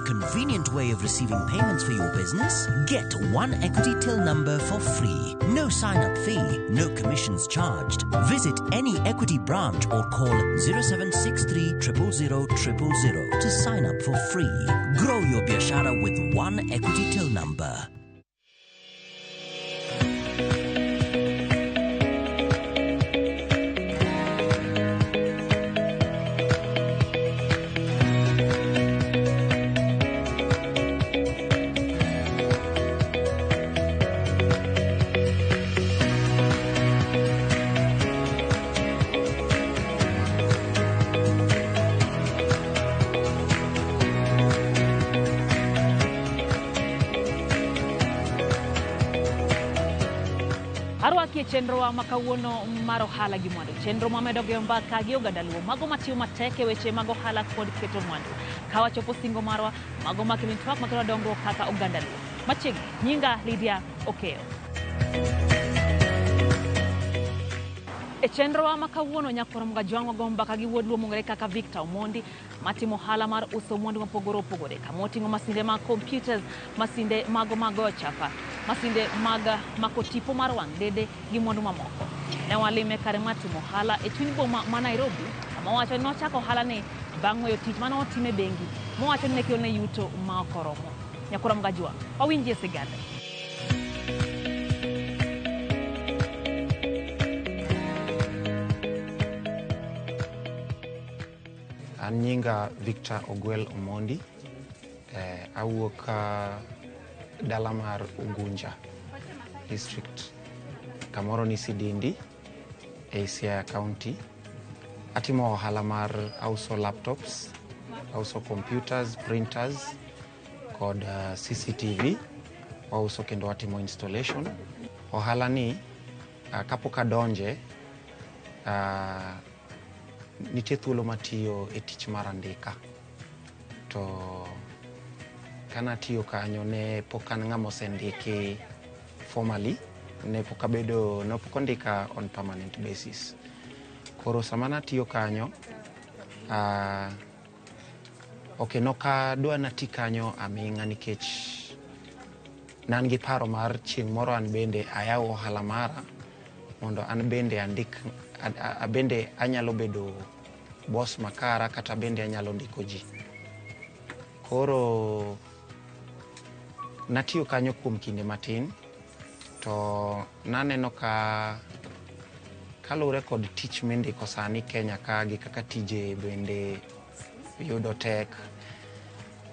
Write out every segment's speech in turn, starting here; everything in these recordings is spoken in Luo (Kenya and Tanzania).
a convenient way of receiving payments for your business? Get one Equity Till number for free. No sign-up fee, no commissions charged. Visit any Equity branch or call 0763 000 000 to sign up for free. Grow your biashara with one Equity Till number. Arwaki e chenrowa ma kawuono mar ohala gi mwandu. Chenro mamedo goyo mbaka gi oganda luo mago matiyo matek e weche mag ohala kod keto mwandu. Ka wachopo singo marwa, mago makelo twak makelo dongruok kaka oganda luo. Machiegni, nyinga Lydia Okeyo. E chenrowa ma kawuono nyakwar Mgajwang' wago mbaka gi wuod luo mong'ere kaka Victor Omondi matimo ohala mar uso mwandu mopogore opogore kama oting'o masinde mag computers, masinde mago mag goyo chapa, masinde mag mako tipo mar wang' dede gi mwandu mamoko. Ne walime kare mar timo ohala e chuny boma ma Nairobi kama owacho ni nochako ohala ni bang' weyo tich mane otimo e bengi mowacho ni ne kelone yuto ma ok oromo. Nyakwar Mgajwang', wawinjie sigande. An nyinga Victor Ogwel Omondi. Awuok dala mar Ugunja district, kamoro ni Sidindi ei Siaya County. Atimo ohala mar auso laptops, auso computers, printers kod CCTV. Wauso kendo watimo installation. Ohala ni kapok adonje nitie thuolo matiyo e tich mar andika. To kanatiyo kanyo ne pok an ng'ama osendiki formally, ne pok abedo, ne pok ondika on permanent basis. Koro sama natiyo kanyo, ok nokadwa nati kanyo aming'a nikech ne an gi paro mar chieng' moro an bende ayaw ohala mara mondo an bende andik, abende anyalo bedo boss makara kata bende anyalo ndiko ji. Koro natiyo kanyo kuom kinde matin to naneno ka kaluwore kod tich mindiko sani Kenya ka gi kaka tije bende yudo tek,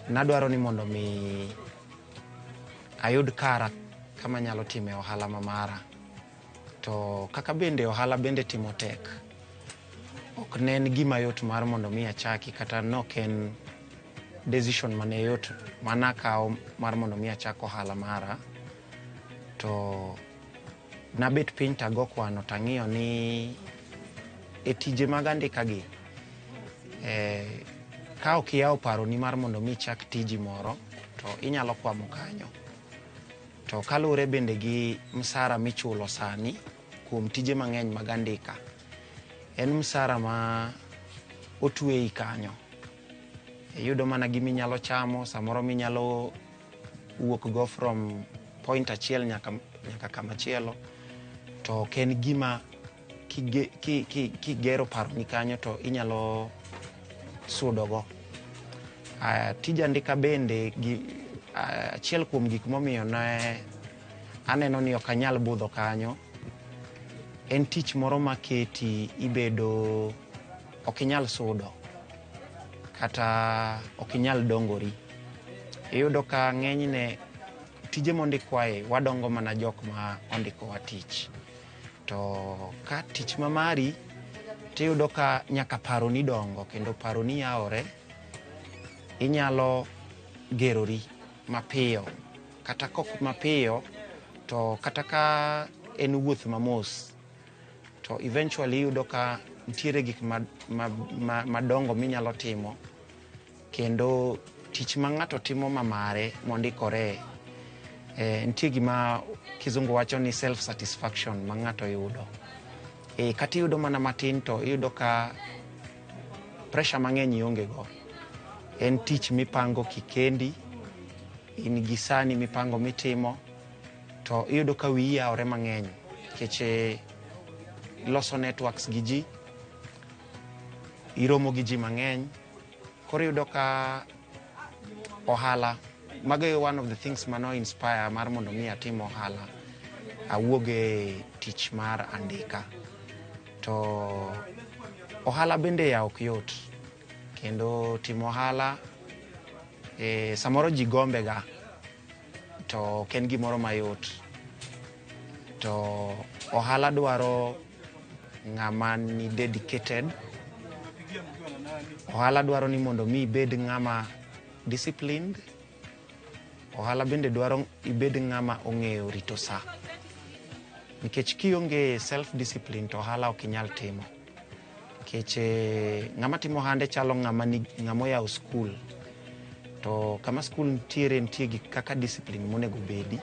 nadwaro ni mondo mi ayud kara kama anyalo time ohala ma mara. To kaka bende ohala bende timo tek, ok ne en gima yot mar mondo mi achaki kata nok en decision mane yot manakawo mar mondo mi achak ohala mara. To nabet piny tago kwano tang'iyo ni e tije mag andika gi, ka ok iyawo paroni mar mondo mi ichak tiji moro to inyalo kwamo kanyo. To kaluwore bende gi msara michulo sani kuom tije mang'eny mag andika, en msara ma otweyi kanyo. Iyudo mana giminyalo chamo, samoro minyalo wuok go from point achiel nyaka kama chielo. To ok en gima kigero paroni kanyo to inyalo sudogo. Tij andika bende achiel kuom gik momiyo ne aneno ni ok anyal budho kanyo, en tich moro maketi ibedo ok inyal sudo kata ok inyal dongori. Iyudo ka ng'enyne tije mondikwae wadongo mana jok ma ondikowa tich. To ka tich ma mari tiyudo ka nyaka paroni dongo kendo paroni yawore, inyalo gerori mapiyo kata kok mapiyo to kata ka en wuoth mamos to eventually iyudo ka nitiere gik madongo minyalo timo kendo tich ma ng'ato timo mamare mondikore, nitie gima kizungu wacho ni self satisfaction ma ng'ato yudo. Kata iyudo mana matin to iyudo ka pressure mang'eny ionge go. En tich mipango kikendi, in gi sani mipango mitimo, to iyudo ka wiyi yawore mang'eny nikech loso networks gi ji, iromo gi ji mang'eny. Koro iyudo ka ohala, mago e one of the things mano inspire mar mondo mi atim ohala, awuog e tich mar andika. To ohala bende ya ok yot, kendo timo ohala samoro ji gombe ga, to ok en gimoro mayot. To ohala dwaro ng'ama ni dedicated. Ohala dwaro ni mondo mi ibed ng'ama disciplined. Ohala bende dwaro ibed ng'ama ong'eyo rito sa. Nikech kionge self discipline to ohala ok inyal timo. Nikech ng'ama timo ohande chalo ng'ama ng'ama oyawo skul. To kama skul nitiere nitie gik kaka discipline monego bedi.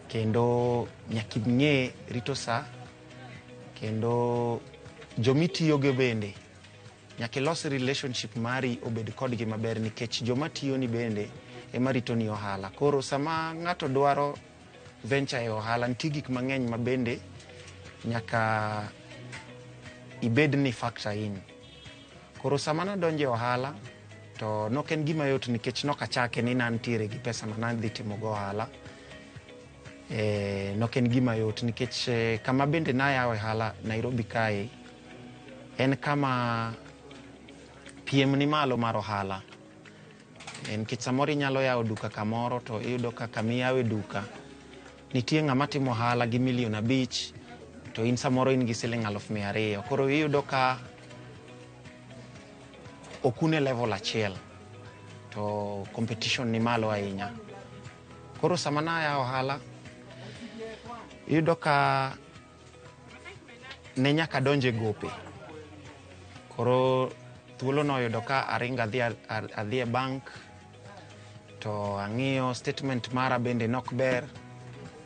Kendo nyaka ing'e rito sa. Kendo jomitiyogo bende nyaka ilos relationship mari obed kodgi maber nikech joma tiyoni bende ema ritoni ohala. Koro sama ng'ato dwaro venture e ohala, nitie gik mang'eny ma bende nyaka ibed ni factor in. Koro sama nadonjo e ohala, to nok en gima yot nikech nok achake ni nantiere gi pesa ma nadhi timogo ohala. Nok en gima yot nikech kama bende nayawo ohala Nairobi kae en kama piem ni malo mar ohala. Nikech samoro inyalo yawo duka kamoro to iyudo ka kamiyawe duka nitie ng'ama timo ohala gi milion 5 to in samoro in gi siling 200,000. Koro iyudo ka ok un e level achiel to competition ni malo ahinya. Koro sama nayawo ohala iyudo ka ne nyaka adonj e gope. Koro thuolo noyudo ka aringo adhi e bank to ang'iyo statement mara bende nok ber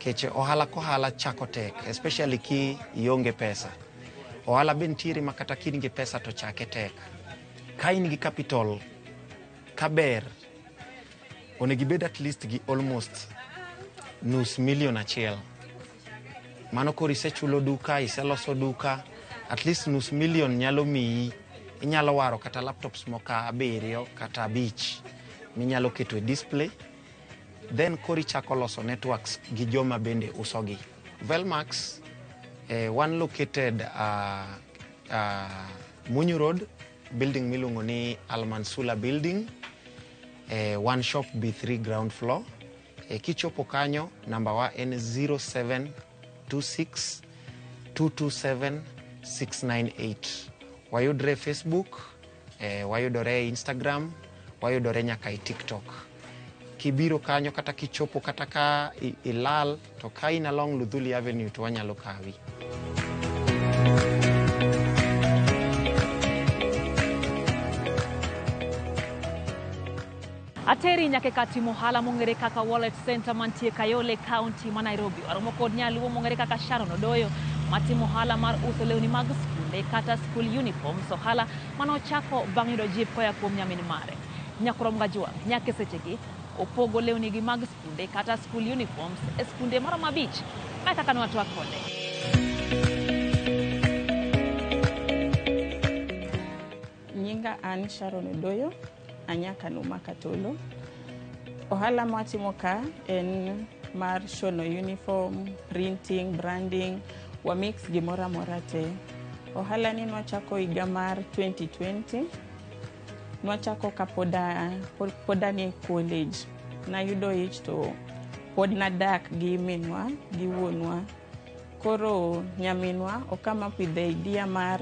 nikech ohala kohala chako tek especially ki ionge pesa. Ohala be nitiere ma kata ka in gi pesa to chake tek. Ka in gi capital kaber onego ibed at least gi almost 500,000. Mano koro isechulo duka, iseloso duka, at least 500,000 nyalo miyi, inyalo waro kata laptops moko 7 kata 5 minyalo keto e display. Then koro ichako loso networks gi joma bende usogi. Velmax, one located Munyu Road, building miluongo ni Almansula Building, one shop B3 ground floor. Kichopo kanyo, namba wa en 0726 227 698. Wayudore Facebook, wayudore Instagram, wayudore nyaka e TikTok. Kibiro kanyo kata kichopo kata ka ilal to ka in along Luthuli Avenue to wanyalo kawi. Ateri nyaka ka timo ohala mong'ere kaka Wallet Center mantie Kayole County ma Nairobi. Waromo kod nyaluo mong'ere kaka Sharon Odoyo matimo ohala mar uso lewni mag skunde kata school uniforms, ohala manochako bang' yudo jip koa kuom nyamin mare. Nyakorom Gajwang' nyaka sechegi opogo lewni gi mag skunde kata school uniforms e skunde maromo 5 ma kaka nwatwak kode. Nyinga an Sharon Odoyo, anyaka Numa Katolo. Ohala mwatimo ka en mar shono uniform, printing, branding, wa mix gimoro amora te. Ohala ni nwachako higa mar 2020. Nwachako ka pod an e college. Nayudo ich to pod nadak gi minwa gi wuonwa. Koro nyaminwa okama with the idea mar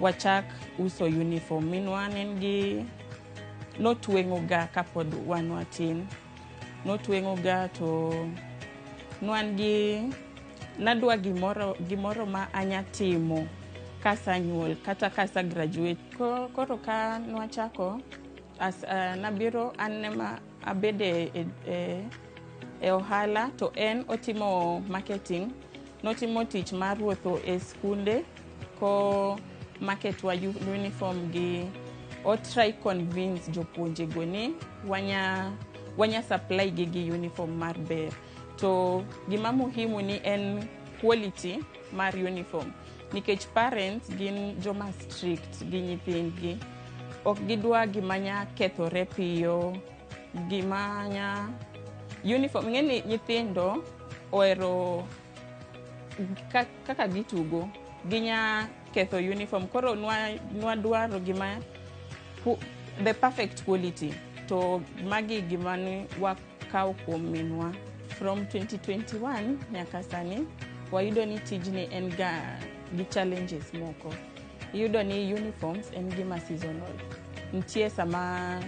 wachak uso uniform. Minwa ne en gi notweng'o ga kapod wan watin. Notweng'o ga to nwan gi nadwa gimoro ma anya timo kasanyuol kata kasa graduate. Koro ka nwachako nabiro an ema abede e ohala to en otimo marketing. Notimo tich mar wuotho e skunde ko market wa uniform gi O try convince jopuonje go ni wanya supply gi gi uniform mar ber. To gima muhimu ni en quality mar uniform, nikech parents gin joma strict gi nyithindgi. Ok gidwa gima nya kethore piyo, gima nya uniform. Ing'e ni nyithindo ohero kaka gitugo, ginya ketho uniform. Koro nwadwaro gima the perfect quality. To magi gima ni wakawo kuom minwa. From 2021 nyaka sani, wayudo ni tijni en ga gi challenges moko. Iyudo ni uniforms en gima seasonal. Nitie sama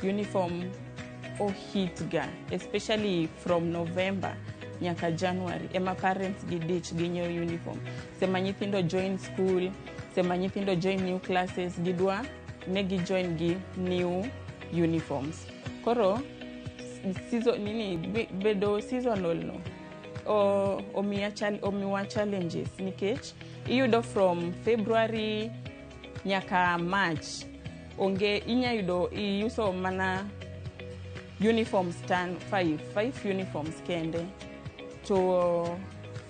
uniform ohit ga, especially from November nyaka January, ema parents gi dich gi nyiewo uniform. Sama nyithindo join school, sama nyithindo join new classes, gidwa ne gi join gi new uniforms. Koro season, nini, bedo seasonal no omiwa challenges, nikech iyudo from February nyaka March onge, inya yudo iuso mana uniforms tan five uniforms kende. To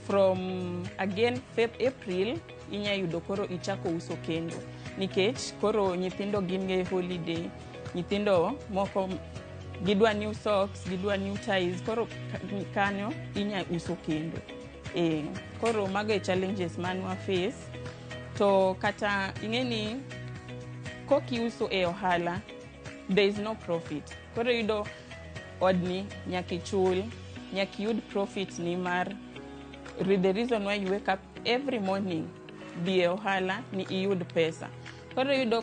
from again April inya yudo koro ichako uso kendo, nikech koro nyithindo gin e holiday, nyithindo moko gidwa new socks, gidwa new ties. Koro kanyo inya uso kendo. Koro mago e challenges manwa face. To kata ing'e ni kokiuso e ohala, there is no profit. Koro iyudo odni nyaka ichul, nyaka iyud profit ni mar the reason why you wake up every morning dhi e ohala ni iyud pesa. Koro iyudo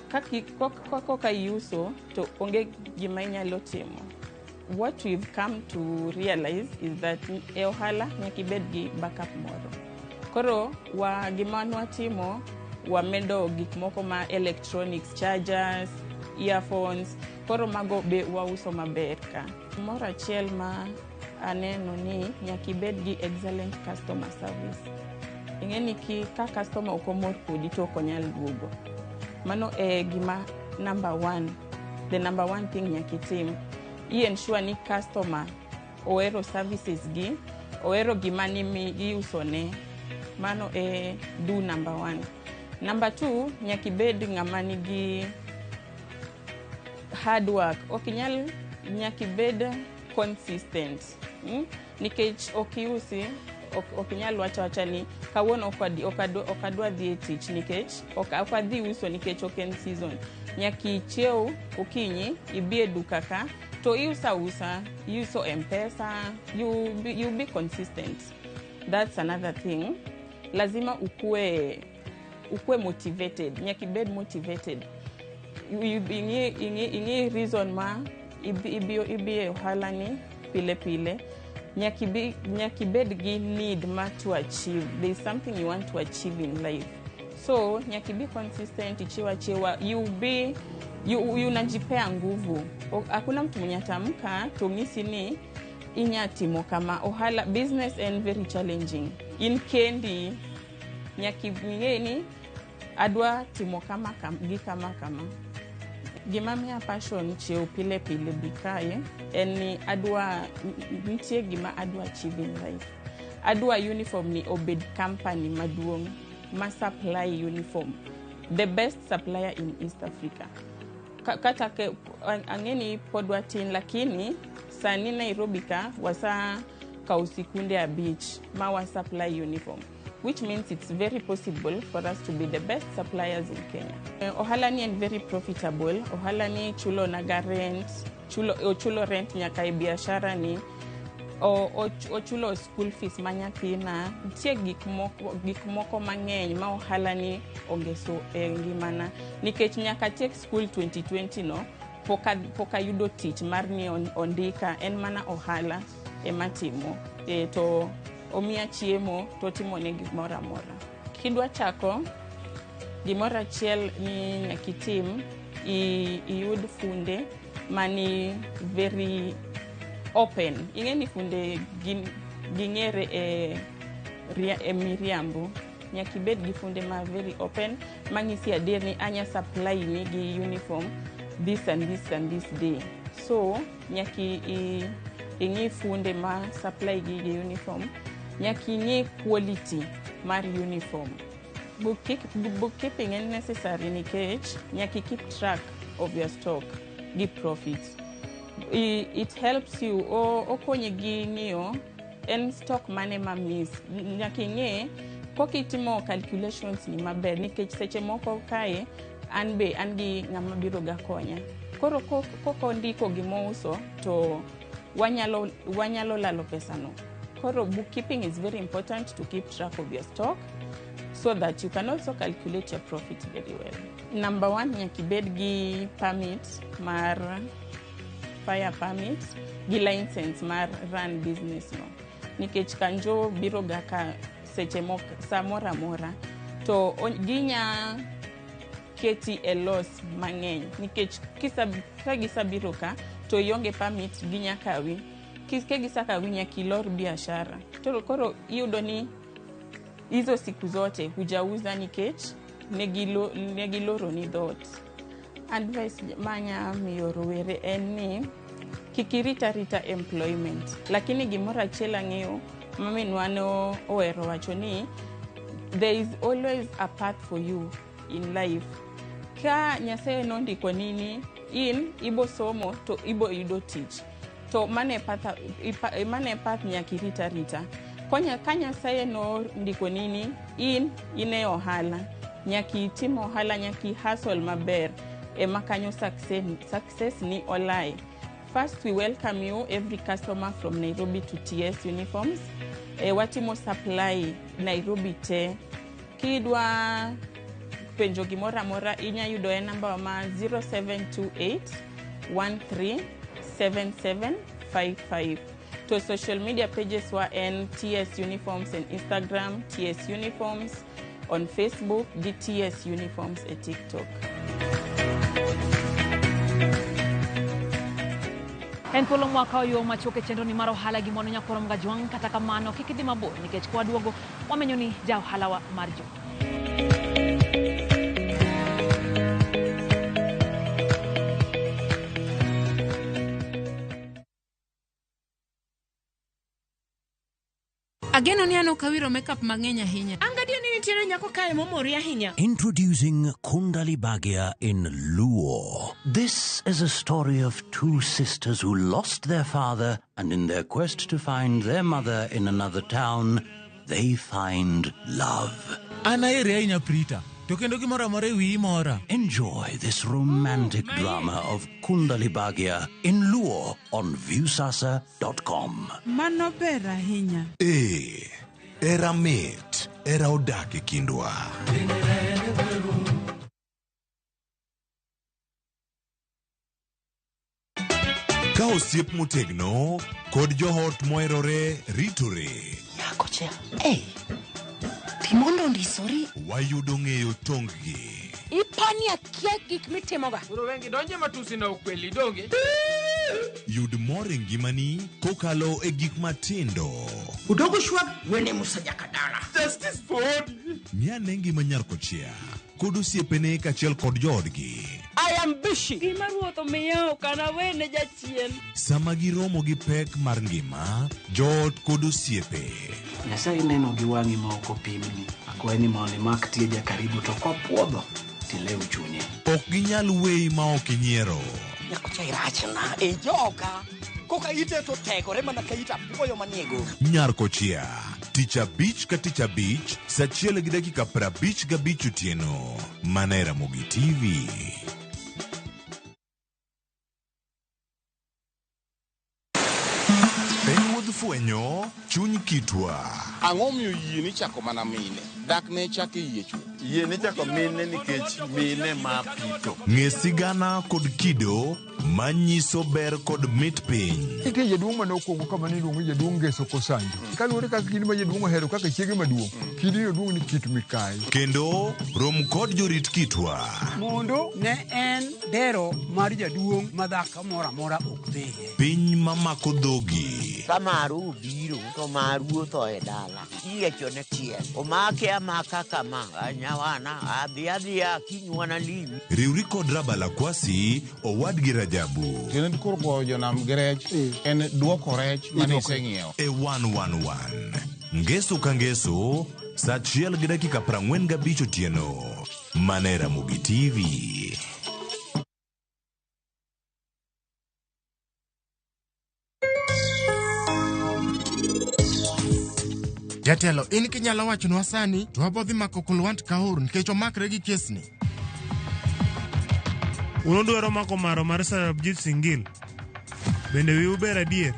koka iuso to onge gima inyalo timo. What we've come to realize is that e ohala nyaka ibed gi backup moro. Koro wa gima nwatimo, wamedo gik moko ma electronics, chargers, earphones. Koro mago be wauso maber. Ka moro achiel ma aneno ni nyaka ibed gi excellent customer service. Ing'e ni ka customer ok omor kodi to ok onyal duogo. Mano e gima number one, the number one thing nyaka itim. I ensure ni customer ohero services gi, ohero gima nimi iusone. Mano e do number one. Number two, nyaka ibed ng'ama nigi hard work. Ok inyal, nyaka ibed consistent, Nikech ok iusi, ok inyal wacho awacha ni kawuono ok adwa dhi e tich nikech ok adhi uso nikech ok en season. Nyaka ichiew okinyi, ibi e duka ka to iuso ausa, iuso M-Pesa, you be consistent. That's another thing. Lazima ukue motivated. Nyaka ibed motivated. Ing'i reason ma ibi e ohala ni pile pile. Nyaka ibed gi need ma to achieve. There is something you want to achieve in life. So nyaka ibe consistent, ichiwa chiwa, you be you unajipea nguvu. Hakuna mtu mwenye atamka to ng'isi ni inya timo kama. Ohala, business en very challenging. In kendi nyaka ing'e ni adwa timo kama, gi kama kama. Gima miya passion chiew pile pile bi kae en ni adwa, nitie gima adwa achieve in life. Adwa uniform ni obed company maduong' ma supply uniform, the best supplier in East Africa. Kata ang'e ni pod watin, lakini sani Nairobi ka wasa kawo sikunde 5 ma wa supply uniform, which means it's very possible for us to be the best suppliers in Kenya. Ohala ni en very profitable. Ohala ni chulo naga rent, ochulo rent nyaka e biashara ni, ochulo school fees ma nyathina. Nitie gik moko mang'eny ma ohala ni ongeso e ngimana, nikech nyaka tiek school 2020 no pok ayudo tich mar ni ondika. En mana ohala ema timo to omiya chiemo to otimone gimoro amora. Kidwa chako gimoro achiel ni nyaka itim, iyud funde mani very open. Ing'e ni funde gin ging'ere e miriambo. Nyaka ibed gi funde ma very open mang'isi adier ni anya supply ni gi uniform this and this and this day. So nyaka ing'i funde ma supply gi gi uniform. Nyaka ing'i quality mar uniform. Bookkeeping en necessary nikech nyaka keep track of your stock gi profits. It helps you, okonyi gi ng'iyo en stock mane ma miss. Nyaka ing'e kokitimo calculations ni maber, nikech seche moko kae an be an gi ng'ama biro ga konya. Koro kokondiko gimouso to wanyalo lalo pesano. Koro bookkeeping is very important to keep track of your stock so that you can also calculate your profit very well. Number one, nyaka ibed gi permit mar fire permit gi license mar run business no. Nikech kanjo biro ga ka seche moko sa moro amora to ginya keti e loss mang'eny, nikech ka gisabiro ka to ionge permit, ginya kawi. Ka gisekawi, nyaka ilor biashara. To koro iyudo ni hizo siku zote hujauza nikech negiloro ni dhoot. Advice manya miyo rowere en ni kik irit arita employment, lakini gimoro achiel ang'eyo ma minwa ne ohero wacho ni there is always a path for you in life. Ka Nyasaye nondiko nini in ibo somo to ibo yudo tich, to mane path nyaka irit arita. Ka Nyasaye nondiko nini in ine ohala, nyaka itim ohala, nyaka i hustle maber ema kanyo success ni olai. First, we welcome you, every customer from Nairobi, to TS Uniforms. Watimo supply Nairobi te. Kidwa penjo gimoro amora, inya yudo e namba ma 0728 137755. To social media pages wa en TS Uniforms on Instagram, TS Uniforms on Facebook gi TS Uniforms e TikTok. En thuolo mwakawo yo machuok e chenro ni mar ohala gi mwandu nyakwaro Mgajwang'. Kata kamano kik idhi mabor, nikech kwaduogo wamenyo ni ja ohalawa mar juma. Ageno ni an ok awiro makeup mang'eny ahinya. An gadier ni nitiere nyako kae momori ahinya. Introducing Kundali Bhagya in Luo. This is a story of two sisters who lost their father, and in their quest to find their mother in another town, they find love. An ahere ahinya Prita, to kendo gimoro amora e wiyi mora. Enjoy this romantic drama of Kundali Bhagya in Luo on Viusasa.com. Mano ber ahinya. Ee, era mit, era odak e kindwa. Ka osiep motegno kod joot moherore ritore. Nyakocha, ei, timondo ondisori. Wayudo ng'eyo tong-gi. Ipani akia gik mitimoga. Koro wengi donje matusi na ukweli donge. Yud mor e ngimani kokalo e gik matindo. Udogo shwag wene Musa Jakadala. Justice for Odi. Ng'i ngima nyar kochia kod osiepene kaachiel kod joodgi. I am busy. Gima ruoth omiya ok anawene jachien. Sama giromo gi pek mar ngima, joot kod osiepe. Nyasaye neno gi wang'i ma ok opimni. Akwayi ni mondo imak tieja karibu to kopuodho tilew chunye. Ok ginyal weyi ma ok inyiero. Nyakocha irachna e joka. Koka ite to tegore mana ka it apuoyo manie go. Nyar kochia, tich abich ka tich abich, sa 1:55 otieno. Mana e Ramogi TV. En wuodh fwenyo chuny kitwa. Ang'o miyo yie ni chako mana mine? Dak ne chako e yie chwo. Yie ni chako mine nikech mine ma pito. Ng'e sigana kod kido Manyiso ber kod mit piny. Nitie jaduong' mane okwongo kama ne iluongo ni jaduong' Ngeso Kosanjo. Kaluwore kaka kidi ma jaduong' ohero kaka chiege maduong', kidino duong' ni Kit Mikayi. Kendo rom kod jorit kitwa. Mondo ne en dero mar jaduong' ma dhako moro amora ok dhiye. Piny mamako dhogi. Ka maru obiro to maru otho e dala. Iyiechone tiel. Omake amaka kama. Nyawana adhi adhiya kinywana limi. Riwri kod Rabalakwasi owadgi Rajabu. Tiende koro goyo jonam gi rech en duoko rech mane iseng'iewo. E 111. Ngeso ka ngeso, saa 1:45 otieno. Mana e Ramogi TV. Jatelo, in kinyalo wachonwa sani to wabodhi mako Kulwant Kaur nikech omakre gi kesni. Un udwaro mako maro mar Sarabjit Singh. Bende wiu ber adier?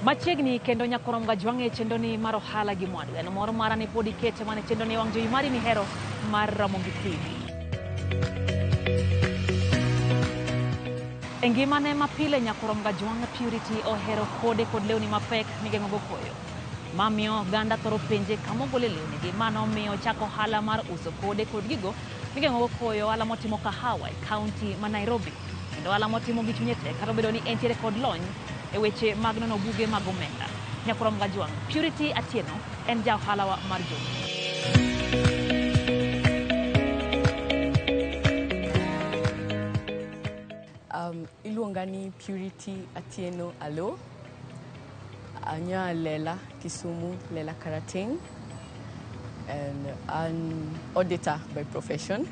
Machiegni kendo nyakorom gajwang'e chenro ni mar ohala gi mwandu. En moro mara ni pod ikete mana chenro ni wang' jowi mari mihero mar Ramogi TV. E ngimane mapile nyakorom gajwang' Purity ohero kode kod lewni mapek migeng'ogo koyo. Mamiyo oganda thoro penje kamogole lewni gi. Mano miyo ochako ohala mar uso kode kod gigo migeng'ogo koyo, ohala motimo Kahawa e kaunti ma Nairobi. Kendo ohala motimo gi chunye tek kata obedo ni entiere kod lony e weche mag nono buge mag omenda. Nyakorom Gajwang' Purity Atieno en ja ohalawa mar juma. Iluonga ni Purity Atieno Alo. Anya Lela Kisumu, Lela Karateng. And an auditor by profession.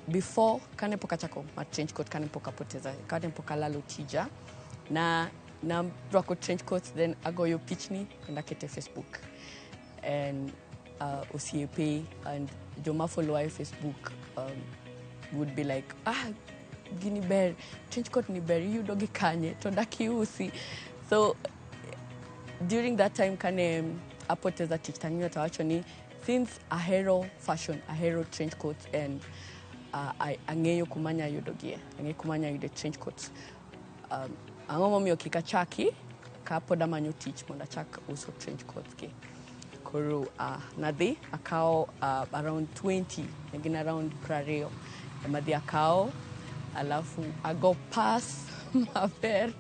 Before kane pok achako mar trench coat, kane pok apoteza, kane pok alalo tija, na rwako trench coat, then agoyo pichni and akete Facebook. And osiepe and joma follow e Facebook would be like, ah, gini ber, trench coat ni ber, iyudo gi kanye, to dak iusi. So during that time kane apoteza tich tang'iyo to awacho ni since ahero fashion, ahero trench coats and ang'eyo kuma anya yudogie, ang'eyo kuma anya yude trench coats. Ang'o momiyo kik achaki ka pod amanyo tich mondo achak uso trench coats gi. Koro nadhi akawo around 20, ne gin around 20 ema dhi akawo, alafu ago pass maber,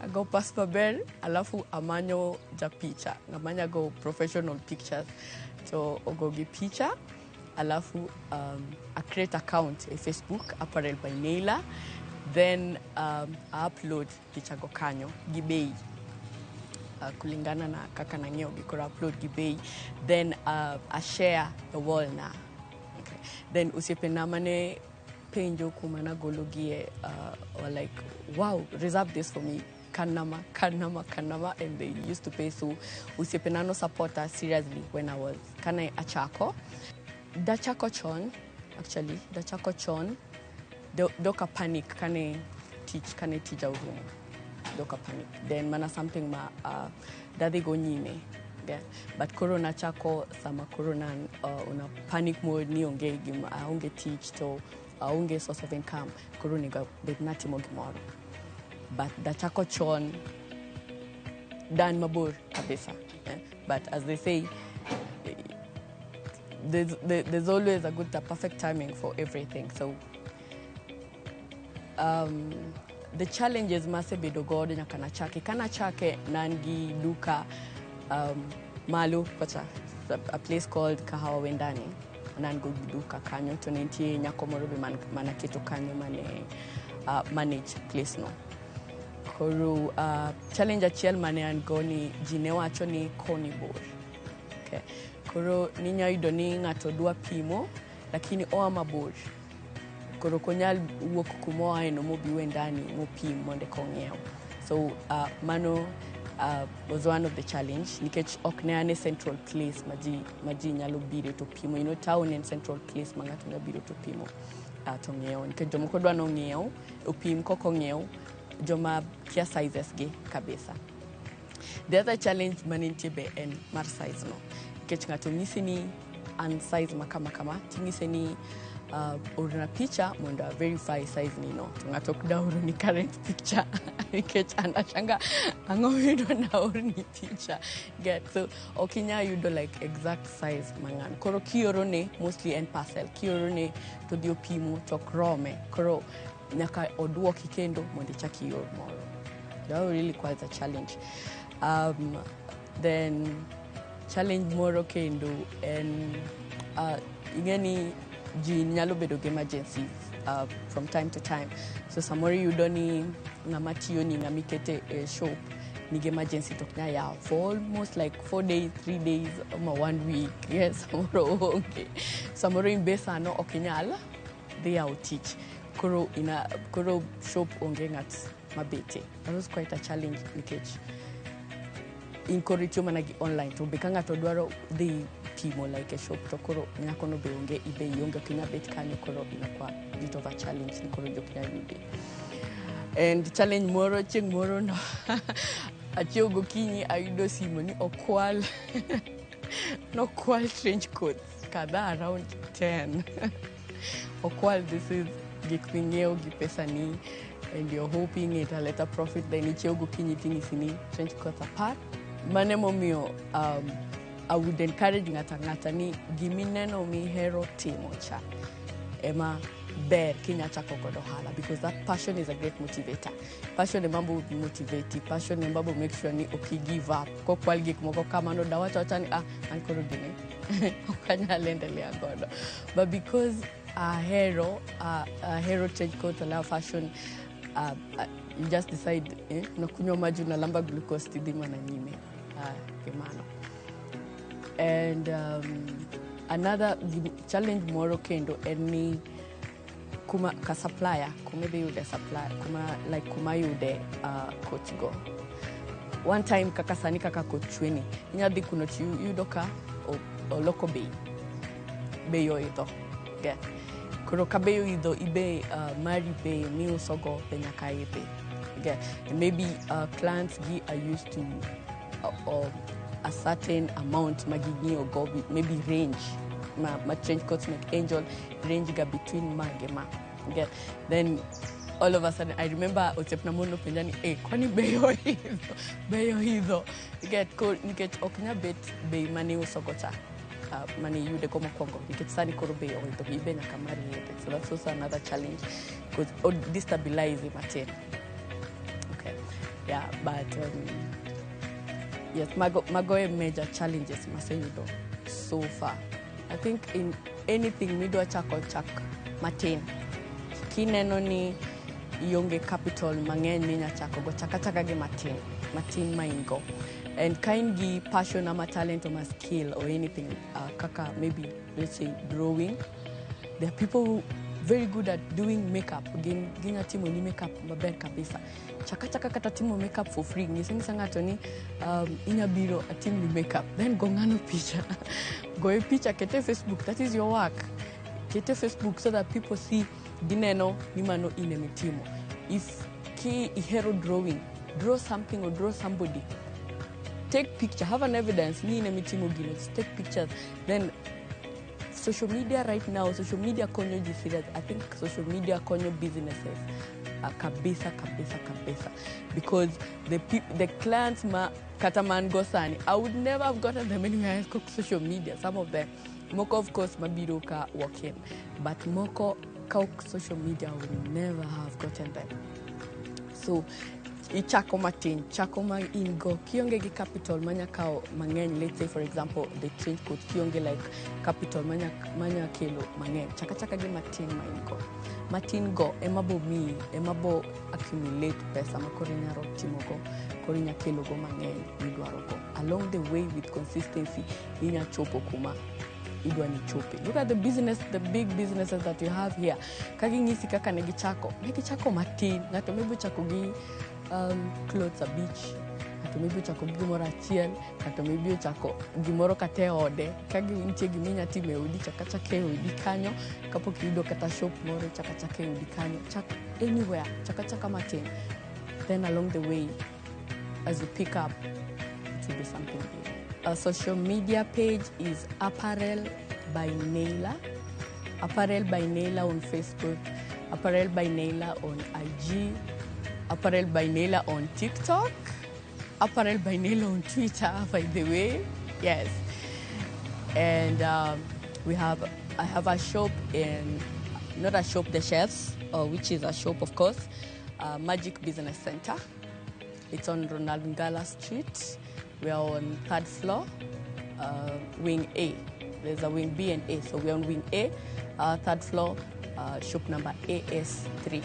ago pass maber, alafu amanyo japicha, amanyo go professional pictures to ogo gi picha, alafu I create account e Facebook, Apparel by Neila, then I upload picha go kanyo gi bei. Kulingana na kaka nang'iewo gi, koro upload gi bei, then I share the wall na. Okay. Then osiepena mane penjo kuma nagolo gie were like, wow, reserve this for me. Kanama, kanama, kanama, and they used to pay. So osiepena no support us seriously when I was kane achako. Dachako chon, actually, dachako chon, doka panic kane teach, kane tija urumo. Doka panic. Then mana something ma dadhi go nyime. Yeah. But corona chako sama corona una panic mode ni onge gima aonge teach to aonge source of income. Corona ga bet natimo gimoro. But dachako chon dan mabor kabisa. Yeah. But as they say, there's always a good, a perfect timing for everything. So the challenges masebedo godo nyaka nachake. Kanachake nan gi duka malo kocha, a place called Kahawa Wendani. Nan go gi duka kanyo to ne nitie nyako moro be manaketo kanyo mane manage place no. Koro challenge achiel mane an go ni ji ne wacho ni koni bor. Okay. Koro ninya yudo ni ng'ato dwa pimo lakini oa mabor. Koro ok onyal wuok kuma oae no mobi Wendani mopim mondo eka ong'iew. So mano was one of the challenge nikech ok ne an e central place ma ji nyalo bire to pimo. You know, town en central place ma ng'ato nyalo biro to pimo. to ng'iew nikech jomoko dwa nong'iew opim kok ong'iew joma kia sizes gi kabisa. The other challenge manitie be en mar size no nikech ng'ato nyisi ni an size ma kama kama ting'ise ni orna picha mondo a verify size ni no to ng'ato ok da oroni current picture nikech an ashanga ang'o miyudo na orni picha get so ok inyal yudo like exact size ma ng'ano koro kiorone mostly en parcel kiorone to dhi opimo to ok rome koro nyaka oduoki kendo mondo ichak ior moro. That really quite a challenge. Then challenge moro kendo en ing'e ni ji nyalo bedo gi emergencies from time to time. So samoro iyudo ni ng'ama tiyo ni ng'ama ikete e shop nigi emergency to ok nyal yawo for almost like 4 days, 3 days ama one week. Yes, samoro oonge. Samoro in be sano ok inyal dhi yawo tich. Koro ina koro shop onge ng'at mabete. That was quite a challenge nikech in koro itiyo mana gi online to be ka ng'ato dwaro dhi pimo like e shop to koro nyakono be onge ibe ionge ok inyal bet kanyo koro inakuwa bit of a challenge ni koro jok nyal yude. And challenge moro chieng' moro no achiew gokinyi ayudo simu ni okwal nokwal trench coats kadhaa around 10 okwal. This is gik ming'iewo gi pesa ni and you're hoping italeta profit, then ichiew gokinyi ting'isi ni trench coats 10. Mano emomiyo I would encourage ng'ato ang'ata ni gimineno mihero timo cha ema ber kinya chako godo ohala because that passion is a great motivator. Passion ema bo motivate, passion ema bo make sure ni ok i give up. Kokwal gik moko kamano dawacho awacha ni ah an koro gini ok anyal endelea godo. But because ahero trench coat, I love fashion, you just decide, eh, unakunywa maji unalamba glucose tidhi mana nyime kimano. And another challenge moro kendo en ni kuma ka supplier kuma idhi yude supplier kuma like kuma yude coat go one time kaka sani kaka koth chwe ni inya dhi kuno to iyudo ka oloko bei bei oidho get koro ka bei oidho ibe mari bei miusogo be nyaka idhi get. And maybe clients gi are used to a certain amount ma ging'iyo go maybe range ma trench coats mek Angel range ga between ma gi ma get. Then all of a sudden I remember osiepna moro nopenja ni eh kwani bei oidho bei oidho get ko nikech ok nya bet bei mane iusogo cha mane iyude go mokwongo nikech sani koro bei oidho ibe nyaka mari idhi. So that's also another challenge because o destabilize matin. Okay, yeah, but yes, mago e major challenges maseyudo so far. I think in anything midwa chako chak matin kineno ni ionge capital mang'eny minya chako go chak achaka gi matin matin ma in go and ka in gi passion ama talent ama skill or anything kaka maybe let's say drawing. There are people who very good at doing makeup gin ginya timo ni makeup maber kabisa chaka chaka kata timo makeup for free ng'ise ng'isa ng'ato ni inya biro atimni makeup then go ng'ano picha goye picha kete Facebook. That is your work. Kete Facebook so that people see gineno ni mano in emitimo. If ki ihero drawing, draw something or draw somebody, take picture, have an evidence ni in emitimo gino. Just take pictures. Then social media right now, social media konyo ji serious. I think social media konyo businesses kabisa kabisa kabisa because the clients ma kata man go sani, I would never have gotten them anywhere else kok social media. Some of them moko of course mabiro ka walk in, but moko ka ok social media, I would never have gotten them. So ichako matin chako ma in go kionge gi capital manya kawo mang'eny. Let's say, for example, the trench coat kionge like capital manya kelo mang'eny chaka chaka gi matin ma in go matin go ema bo miyi ema bo accumulate pesa ma koro inyalo timogo koro inya kelo go mang'eny midwaro go. Along the way, with consistency, inya chopo kuma idwa ni chope. Look at the business, the big businesses that you have here. Ka ging'isi kaka ne gichako matin ng'ato maybe ochako gi clothes abich ng'ato. Ng'ato maybe ochako gi gimoro achiel, ng'ato maybe ochako gimoro kata e ode. Ka nitie gima inya timo e odi, chak achaka e odi kanyo. Kapok iyudo kata shop moro, chak achaka e odi kanyo. Chak anywhere, chak achaka matin. Then along the way, as you pick up, it will be something big. Our social media page is Apparel by Naila. Apparel by Naila on Facebook, Apparel by Naila on IG, Apparel by Naila on TikTok, Apparel by Naila on Twitter, by the way. Yes. And I have a shop in, not a shop, the Chefs, which is a shop, of course, Magic Business Center. It's on Ronald Ngala Street. We are on 3rd floor, wing A. There's a wing B and A. So we're on wing A, 3rd floor, shop number AS3.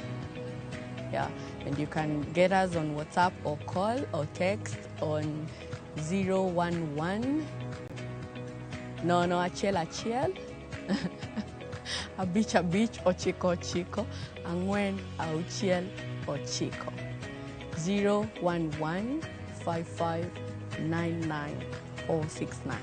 Yeah, and you can get us on WhatsApp or call or text on 011 nono achiel achiel abich abich ochiko ochiko ang'wen auchiel ochiko 011 55 99 469.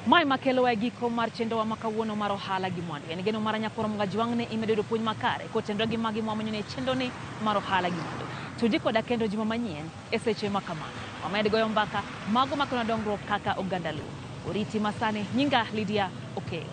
Mae makelo e giko mar chenrowa ma kawuono mar ohala gi mwandu. En geno mar nyakoro Mgajwang' ni imedo yudo puonj makare kotenore gi magi mwamenyo ne chenroni mar ohala gi mwandu. Tudi koda kendo juma manyien e seche ma kama. Wamed goyo mbaka mago makelo dongruok kaka oganda Luo. Oriti masani, nyinga Lydia Okeyo.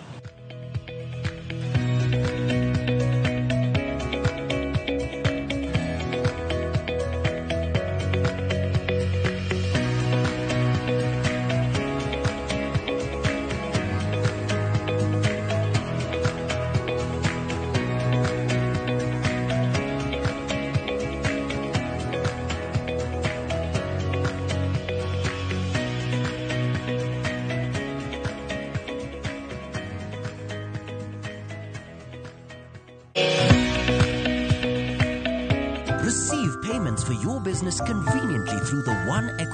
Receive payments for your business conveniently through the One Equity